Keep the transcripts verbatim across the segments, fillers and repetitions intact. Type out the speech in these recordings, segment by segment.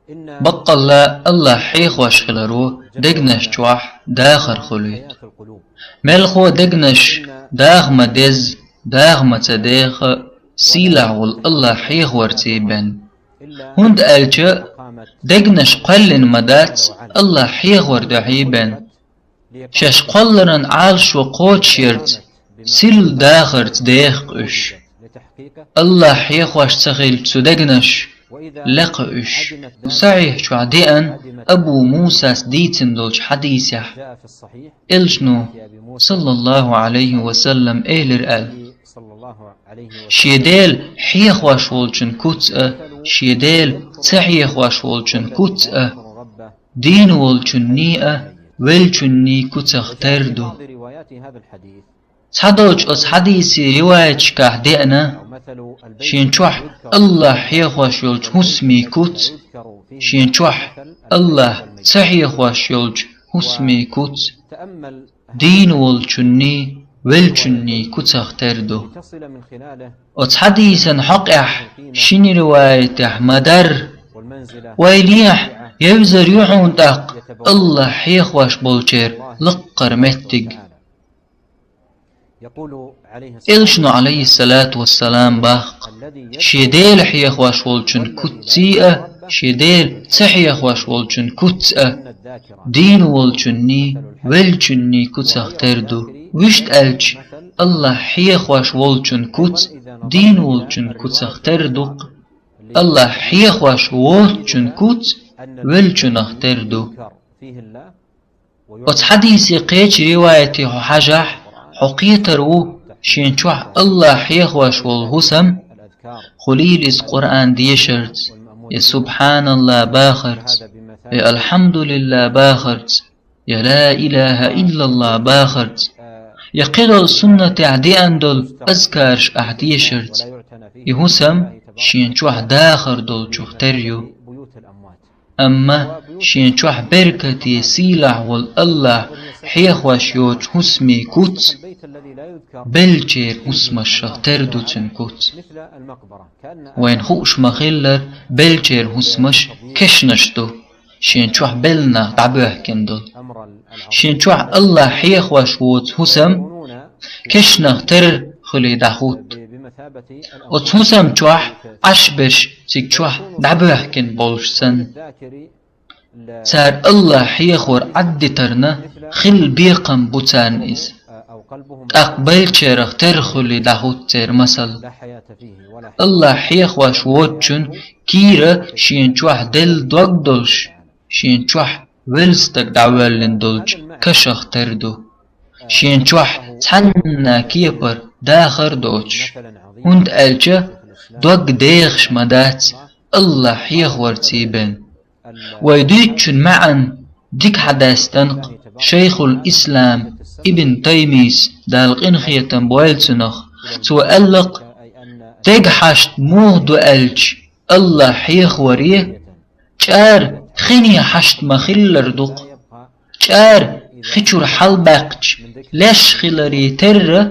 Баккъалла, Аллахь хьехош хиларо дегнаш чохь дахар хуьлуьйту. Мелхо дегнаш даха ма дезза, даха ма ца деха, сийлахь волу Аллахь хьехорций бен. ХӀунда аьлча дегнаш кхоьллина ма дац Аллахь хьехор дуьхьий бен. Шаьш кхолларан Ӏалашо кхочушъярца, сирла дахарца деха уьш. Аллахь хьехош ца хилча цу дегнаш, лекха уьш. Сахьихь чохь деана Абу Мусас дийцина долчу хьадисехь, Элчано, саллаллаху Ӏалайхи ва саллам, элира аьлла: «Шен Дела хьехош волчун куц а, шен Дела ца хьехош волчун куц а, дийна волчунний а, веллачунний куцах тера ду». Цхьадолчу оцу хьадисийн риваяташкахь деана, шен чохь Аллахь хьехош йолчу хӀусамийн куц, шен чохь Аллахь ца хьехош йолчу хӀусамийн куц, дийна волчунний, веллачунний куцах тера ду. Оцу хьадисан хьокъехь шина риваятехь ма-дарра: «Ойла ехьа, евзар ю хьуна тӀаккха Аллахь хьехош болчеран лакхара меттиг». Элчано, Ӏалайхиссалату вассалам, боху: «Шен Дела хьехош волчун куцций а, шен Дела ца хьехош волчун куц а, дийна волчунний, веллачунний куцах тера ду». Вуьшта аьлча, Аллахь хьехош волчун куц дийна волчун куцах тера ду-кх, Аллахь хьехош воцчун куц веллачунах тера ду. Оцу хьадисийн кхечу риваятехь хьо хьажахь, хьо кхетар ву шен чохь Аллахь хьехош волу хӀусам, хуьлийла иза Къуръан дешарца, я субхьаналлахӀ бахарца, я алхьамдулиллахӀ бахарца, я ла илахӀа иллаллахӀ бахарца, я кхидолу суннатехь деана долу азкарш ахь дешарца. И хӀусам шен чохь дахар долчух тера ю. Амма шен чохь беркате, сийлахь волу Аллахь хьехош йоцу хӀусамийн куц беллачеран хӀусамашах тера ду цуьнан куц. Вайна хууш ма-хиллара, беллачеран хӀусамаш кешнаш ду, шен чохь белла нах дӀабоьхкина долу. Шен чохь Аллахь хьехош воцу хӀусам кешнах тера хуьлий дӀахӀутту. Оцу хӀусам чохь Ӏаш берш цига чохь дӀабоьхкина болуш санна. Цара Аллахь хьехор Ӏаддитарна хилла бекхам бу царна иза. ТӀаккха беллачарах тера хуьлий дӀахӀутту церан масал. Аллахь хьехош воцучун кийра шен чохь делла дог долуш, шен чохь велла стаг дӀавоьллина долчу кашах тера ду. Шен чохь цхьанна кепара дахар а доцуш, хӀунда аьлча дог дехаш ма дац Аллахь хьехорций бен. Вай дуьйцучун маьӀна дика хьадаьстина-кх Шайхул-Ислам Ибн Таймийс, Дала къинхетам бойла цунах. Цо аьлла-кх: дега хьашт муха ду аьлча Аллахь хьехоре, чӀара хине хьашт ма-хиллара ду-кх. ЧӀара хи чуьра хьалабаьккхича леш хиларе терра,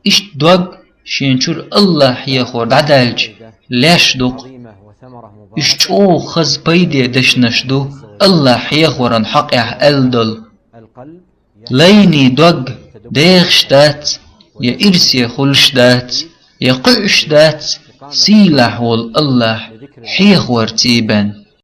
иштта дог шен чуьра Аллахь хьехор дӀадаьлча леш ду-кх. Уьш чӀогӀа хаза пайде дешнаш ду Аллахь хьехоран хьокъехь аьлла долу. Лайний дог дехаш дац, я ирсе хуьлуш дац, я кхуьуш дац сийлахь волу Аллахь хьехорций бен.